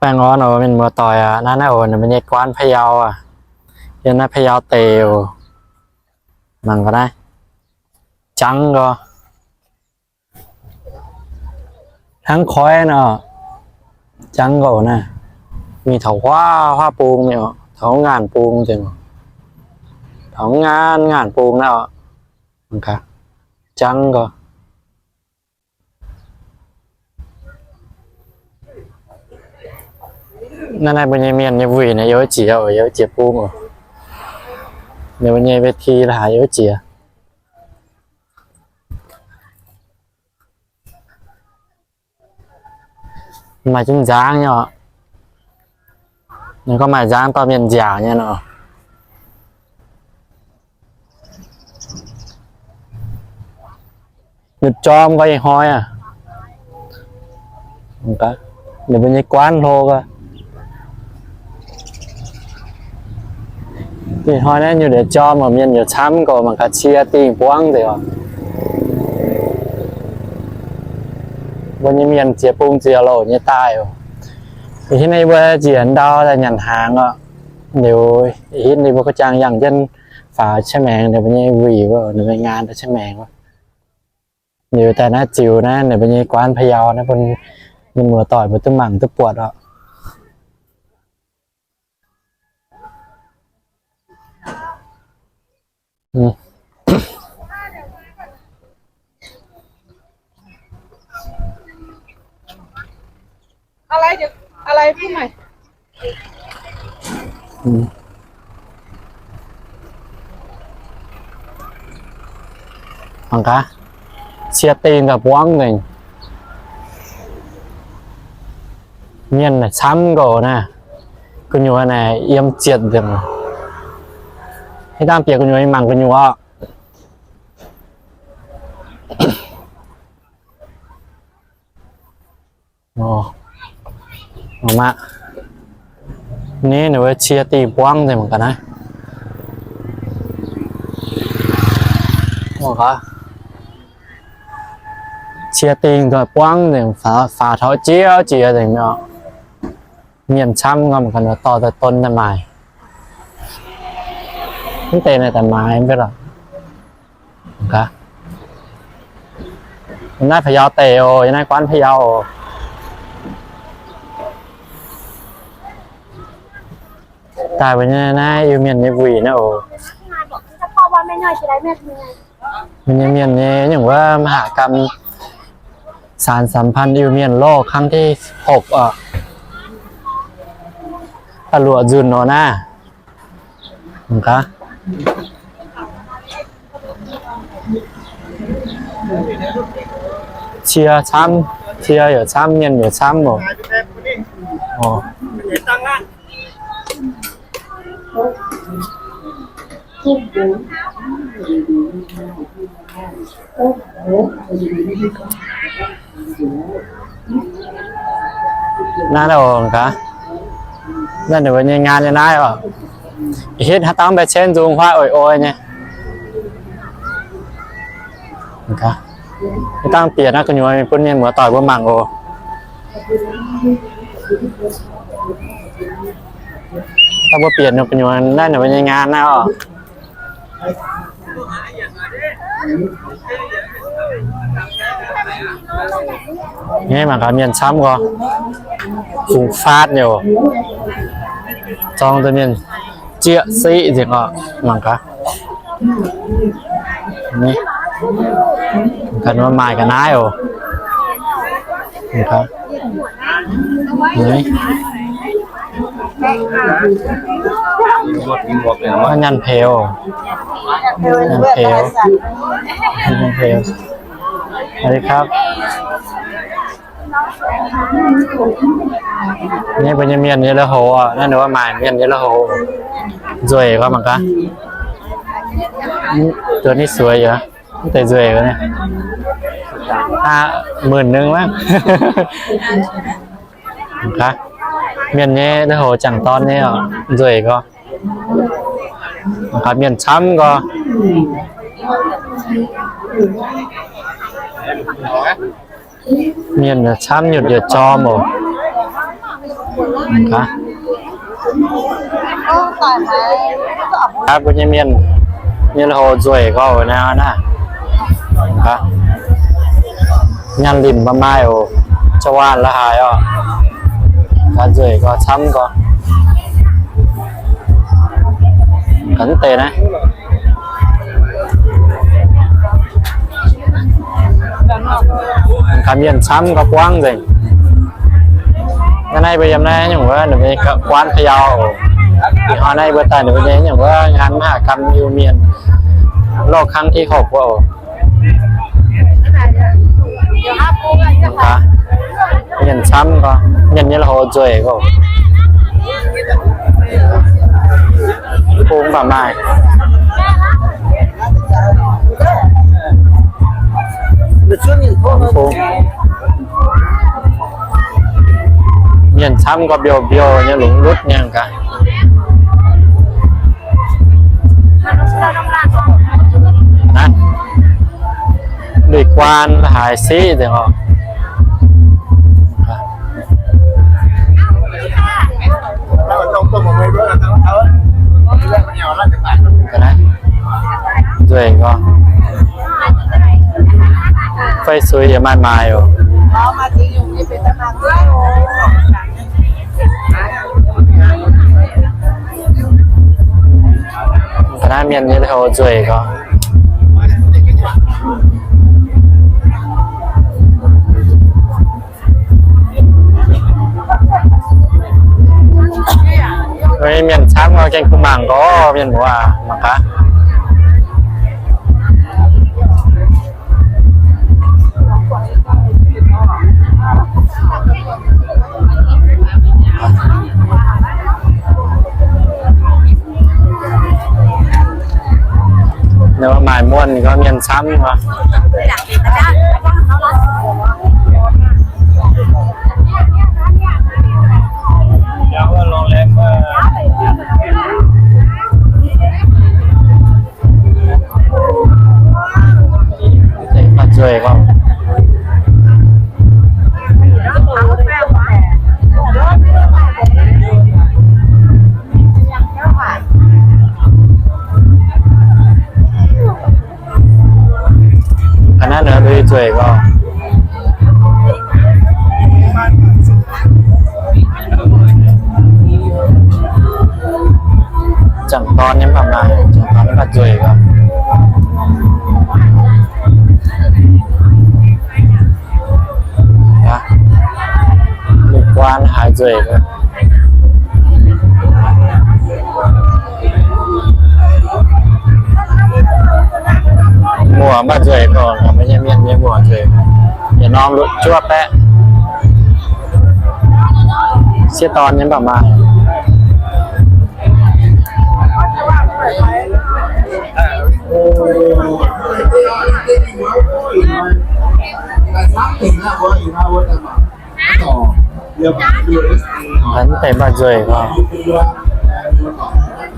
Baengh orn oc mienh muoz-doic aac. Naaiv naaiv oc, ninh mbuo nyei กวานพะเยา aac. Yiem naaiv พะเยา deic oc. Mangc gaax naaiv. Jangv nqoi. Hnangv koiv nor, jangv nqoi naaiv. Mingh taux huaav, huaav bung nyei oc, taux ngaanh bung nzengc oc. Taux ngaanh, ngaanh bung naaiv oc. Jangv nqoi. Naaiv, naaiv mbuo nyei mienh nyei wuic naaiv, yiem jiex oc, yiem jiex bung oc. Ninh mbuo nyei เวที la'haaix yiem jiex. Maaih jienv nzangv nyei oc. Ninh gorngv maaih nzangv dorh mienh nziaauc nyei nor. Nduqc jorm gorngv ih hnoi aac. Ninh mbuo nyei กวาน hlo gaax. Ih hnoi naaiv nyungc nduqc jorm oc, mienh yaac camv nqoi, mangc gaax cie dingh buangv nzengc oc. Mbuo nyei mienh ziex bung ziex louc nyei daaih oc. Ih hitv naaiv mbuo njiec ndau daaih nyanc hnaangx oc. Liuz ih hitv ninh mbuo gauh jangx yangh jienv faaux แฉมง ninh mbuo nyei wuic wuov, ninh mbuo ngaan แฉมง wuov. Liuz daaih naaiv ziux naaiv ninh mbuo nyei กวานพะเยา naaiv bun mienh muoz-doic mbuo duqv mangc duqv buatc oc. Mangc gaax, cie dingh daaih buangv nzengc. Mienh naaic camv nqoi naaiv, gu'nyuoz naaic yiem zietc nzengc. Hitv dangh bieqc gu'nyuoz mingh mangc gu'nyuoz. Mangc maah, ninh wuov cie dingh buangv nzengc mangc gaax naaiv. Cie dingh daaih buangv nzengc, faaux taux jiex jiex nzengc mi'aqv. Mienh camv nqoi mangc gaax, dorh daaih don daaih maaic. Mv deix naaic daaih maaic mv baac lorqc. Naaiv พะเยา deic oc, yiem naaiv กวานพะเยา oc. Daaih mbuo nyei naaiv Iu-Mienh nyei wuic naaiv oc. Mbuo nyei mienh nyei nyungc wuov มหกรรม สานสัมพันธ์ Iu-Mienh โลก ครั้งที่หก oc. Da'luoqc nzunc oc naaiv. Mangc gaax. Cie camv, cie yaac camv, mienh yaac camv oc. Naaiv oc, naaiv ninh mbuo nyei ngaan nyei naaiv oc. Hitv haaix dauh mbaih cen nzung huaav oix oix nyei. Dangh bieqc naaiv gu'nyuoz bun mienh muoz-doic mbuo mangc oc. Dangh mbuo bieqc naaiv gu'nyuoz naaiv ninh mbuo nyei ngaan naaiv oc. Naaiv mangc gaax mienh camv gorx, fungx faatv nyei oc. Zorng deix mienh zieqv siqv nzengc oc. Mangc gaax, maaih ga'naaiv oc. Nyanc peux, nyanc peux, nyanc peux. สวัสดีครับ Naaiv mbuo nyei mienh nyei lui-houx oc. Naaiv ninh mbuo maaih mienh nyei lui-houx. Nzueic gorx mangc gaax. Deix nzueic oc. Mv deix nzueic oc naaiv. หมื่นหนึ่ง มั้ง. Mienh nyei lui-houx jangc dorn nyei oc. Nzueic gorx. Mienh camv gorx. Mienh camv, nyutc yietc jorm oc. Gaav, mbuo nyei mienh, mienh hlo nzueic gorx naaiv naaiv. Gaav, nyaanh limc maaih maaih oc, jauv waanh la'haaix oc. Gaav, nzueic gorx, camv gorx. Gaav, deix naaiv. Gaav, mienh camv gorx, buangv nzengc. Naaiv, naaiv mbuo yiem naaiv nyungc wuov, ninh mbuo nyei guanh Kayau oc. Ih hnoi naaiv mbuo daaih ninh mbuo nyei nyungc wuov งานมหกรรม Iu-Mienh โลกครั้งที่หก wuov oc. Gaav, mienh camv gorx, mienh nyei la'hov nzueic gorx. Bung baac maaih. Bung. Mienh camv gorx, mbiouh mbiouh nyei, lungz lutv nyei gaax. Naaiv, lui guaan haaix siqv nzengc oc. Nzueic gorx. Fei sui yaac maaih maaih oc. Ga'naaiv mienh nyei la'hov nzueic gorx. Mienh camv gorx, gengh kuh mangc gorx, mienh muoz mangc gaax. Maaih muonh gorx, mienh camv gorx. Mv nzueic gorx. Ga'naaiv nor lui nzueic gorx. Janx-dorn nyei mv baac maaih, janx-dorn nyei mv baac nzueic gorx. Lui guaan haaix nzueic gorx. Muoc mv baac nzueic gorx, mbuo nyei mienh nyei muoc nzueic. Yietc norm lutv juov baeqv. Sieqv dorn nyei mv baac maaih. Mv deix mv baac nzueic gorx.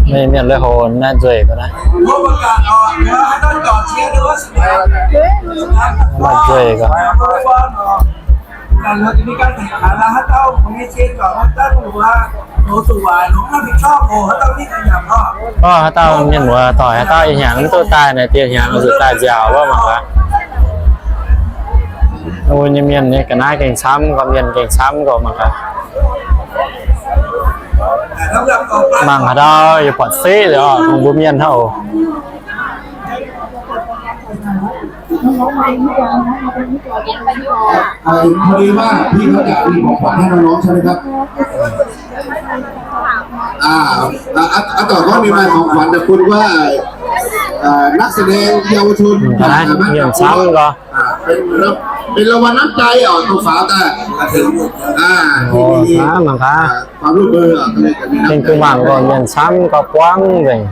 Mienh lui hoc naaiv nzueic gorx naaiv. Mv baac nzueic gorx. Gorngv haaix dauh mienh muoz doic haaix dauh ih hnyangx mv duqv daaih naaic, dieh hnyangx zuqc daaih nziaauc wuov mangc gaax. Mbuo nyei mienh nyei ga'naaiv gengh camv gorx, mienh gengh camv gorx mangc gaax. Mangc haaix dauh yaac buatc siqv oc, dongh mbuo mienh hnangv oc. พอดีว่าพี่เขาอยากมีของขวัญให้น้องๆใช่ไหมครับ อ่า อ่า อาต่อเขามีมาของขวัญจากคุณว่า เอ่อ นักแสดงเยาวชน Mangc gaax, mienh camv gorx. อ่า เป็น เป็นรางวัลน้ำใจอ่ะ ตัวฝาตา อ่า ที่มี mangc gaax. อ่า ความร่วมมืออ่ะ ก็เลยจะมีน้ำใจ Gengh kuh mangc gorx, mienh camv gorx, buangv nzengc.